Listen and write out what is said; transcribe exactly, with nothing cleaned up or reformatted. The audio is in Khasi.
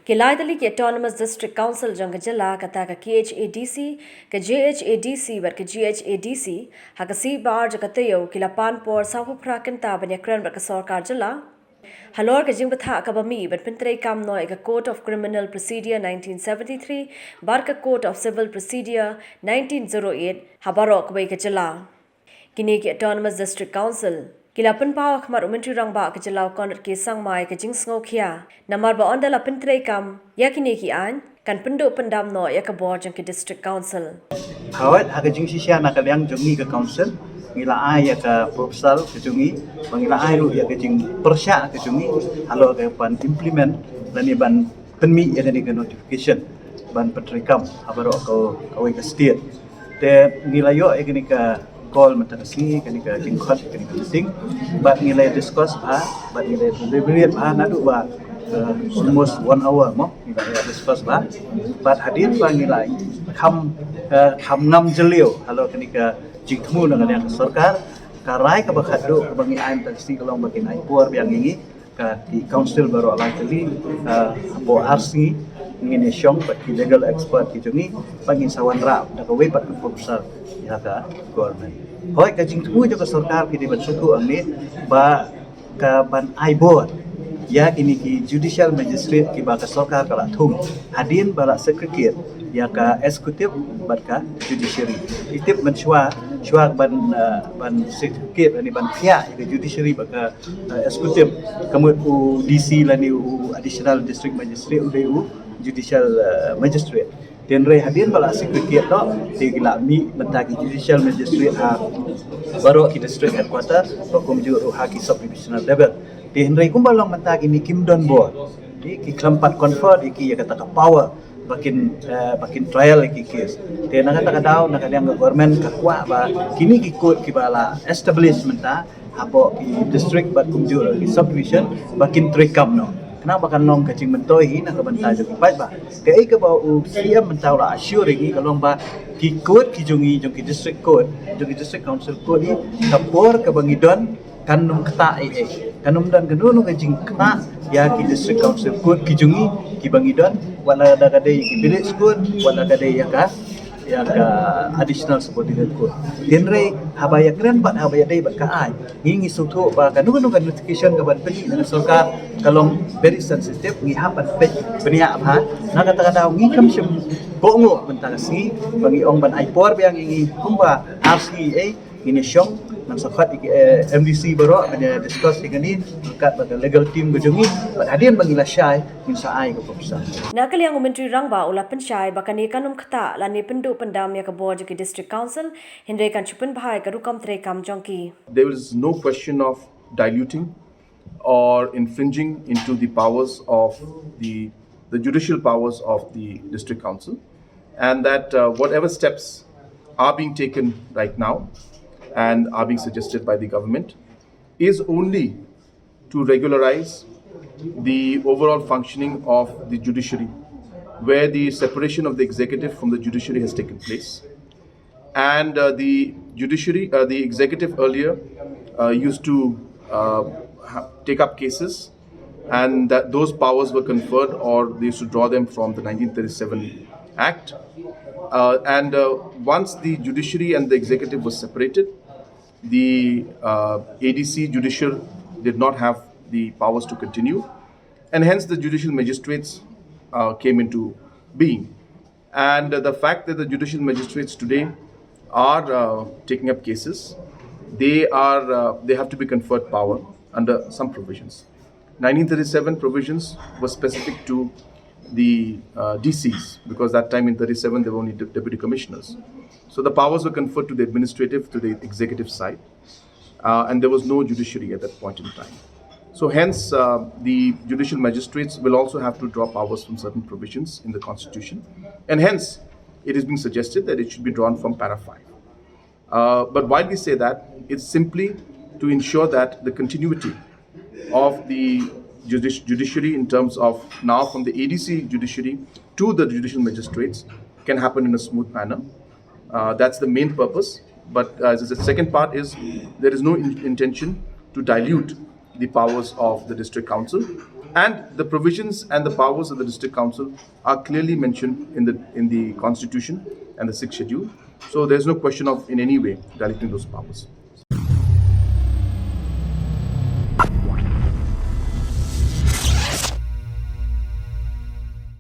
Ki lai tylli ki Autonomous District Council jong ka jylla, kata ka K H A D C, ka J H A D C bad ka G H A D C, ha ka sngi Bar jong ka taïew ki la pan por sawphew phra kynta ban ïakren bad ka sorkar jylla halor ka jingbthah kaba mih ban pyntreikam noh ïa ka Code of Criminal Procedure nineteen seventy-three bad ka Code of Civil Procedure nineteen zero eight ha baroh kawei ka jylla. Kine ki Autonomous District Council ki la pynpaw ha khmat u Myntri Rangbah ka jylla u Conrad K Sangma ïa ka jingsngewkhia namar ba ynda la pyntreikam ïa kine ki aiñ kan pynduh pyndam noh ïa ka bor jong ki District Council. Hawai, ha ka jingshisha na ka liang jong ngi ka council, ngi la ai ïa ka proposal ka jong ngi, ba ngi la ai ruh ïa ka jingpyrshah ka jong ngi halor ka ban implement lane ban pynmih ïa kane ka notification ban pyntreikam ha baroh ka, kawei ka state. Te ngi la ïoh ïa kane ka call mynta ka sngi, kane ka jingkhot, kane ka meeting, bad ngi la discuss bha, bad ngi la deliberate bha naduh ba, uh, almost one hour mo, ngi la discuss bha. Bad hadien ba ngi la kham, uh, kham ngam jylliew halor kane ka jingthmu na ka liang ka sorkar, ka rai kaba khatduh kaba ngi ai mynta ka sngi ka long ba kin ai por biang ïa ngi, ka ki council baroh lai tylli, uh, hapoh ar sngi ngin ïashong bad ki legal expert ki jong ngi, ba ngin sa wanrah da kawei pat ka proposal ïa ka government. Hooid, ka jingthmu jong ka sorkar ki dei ban sngewthuh hangne ba ka ban ai bor ïa kine ki judicial magistrate kiba ka sorkar ka la thung hadien ba la segregate ïa ka executive bad ka judiciary. Ïa tip mynshuwa, shuwa ban, uh, ban segregate, lane ban thiah ïa ka judiciary bad ka, uh, executive, ka mut u D C lane u Additional District Magistrate u dei u judicial, uh, magistrate. Te hynrei hadien ba la segregate noh, te ki la mih mynta ki judicial magistrate ha baroh ki district headquarter, bad kumjuh ruh ha ki sub-divisional level. Te hynrei kumba long mynta kine kim don bor, ki, ki khlem pat confer ïa ki ïa kata ka power ba kin, eh, ba kin trial ïa ki case. Te na kata ka daw, na ka liang ka government ka kwah ba kine ki court kiba la establish mynta hapoh ki district bad kumjuh ki sub-division ba kin treikam noh. Khnang ba kan long ka jingmyntoi hi na ka bynta jong ki paidbah. Kaei kaba u C M mynta u la assure ïa ngi ka long ba ki court ki jong ngi, jong ki district court, jong ki district council court hi, ka por kaba ngi don kan ym ktah ei ei. Kan ym don kano kano ka jingktah ïa ki district council court ki jong ngi kiba ngi don, wat la da ka dei ki village court, wat la ka dei ïa ka, ïa ka additional subordinate court. Hynrei haba ïakren bad haba ïadei bad ka aiñ, ngi ngi sngewthuh ba kano kano ka notification kaban pynmih na ka sorkar ka long very sensitive, ngi hap ban peit bniah bha. Na kata ka daw ngi kham shym kohnguh mynta ka sngi ba ngi ong ban ai por biang ïa ngi kumba ar sngi ei, ngin ïashong, ngin sa khot ïa ki, eh, M D C baroh, ngin ïa discuss ïa kane ryngkat bad ka legal team ka jong ngi, bad hadien ba ngi la shai, ngin sa ai ka proposal. Na ka liang u Myntri Rangbah u la pynshai ba kane kan ym ktah lane pynduh pyndam ïa ka bor jong ki District Council, hynrei kan shu pynbha ïa ka rukom treikam jong ki. There is no question of diluting or infringing into the powers of the, the judicial powers of the District Council, and that, uh, whatever steps are being taken right now and are being suggested by the government is only to regularize the overall functioning of the judiciary, where the separation of the executive from the judiciary has taken place. And, uh, the judiciary, uh, the executive earlier, uh, used to, uh, ha-, take up cases, and that those powers were conferred, or they used to draw them from the nineteen thirty-seven Act. Uh, and, uh, once the judiciary and the executive was separated, the, uh, A D C judicial did not have the powers to continue, and hence the judicial magistrates, uh, came into being. And, uh, the fact that the judicial magistrates today are, uh, taking up cases, they are, uh, they have to be conferred power under some provisions. Nineteen thirty-seven provisions were specific to the, uh, D Cs, because that time in thirty-seven they were only de-, deputy commissioners. So the powers were conferred to the administrative, to the executive side, uh, and there was no judiciary at that point in time. So hence, uh, the judicial magistrates will also have to draw powers from certain provisions in the Constitution, and hence it is being suggested that it should be drawn from para five. Uh, but while we say that, it's simply to ensure that the continuity of the judici-, judiciary, in terms of now from the A D C judiciary to the judicial magistrates, can happen in a smooth manner. Uh, that's the main purpose. But, uh, as I said, the second part is there is no in-, intention to dilute the powers of the district council. And the provisions and the powers of the district council are clearly mentioned in the in the constitution and the sixth schedule. So there's no question of in any way diluting those powers.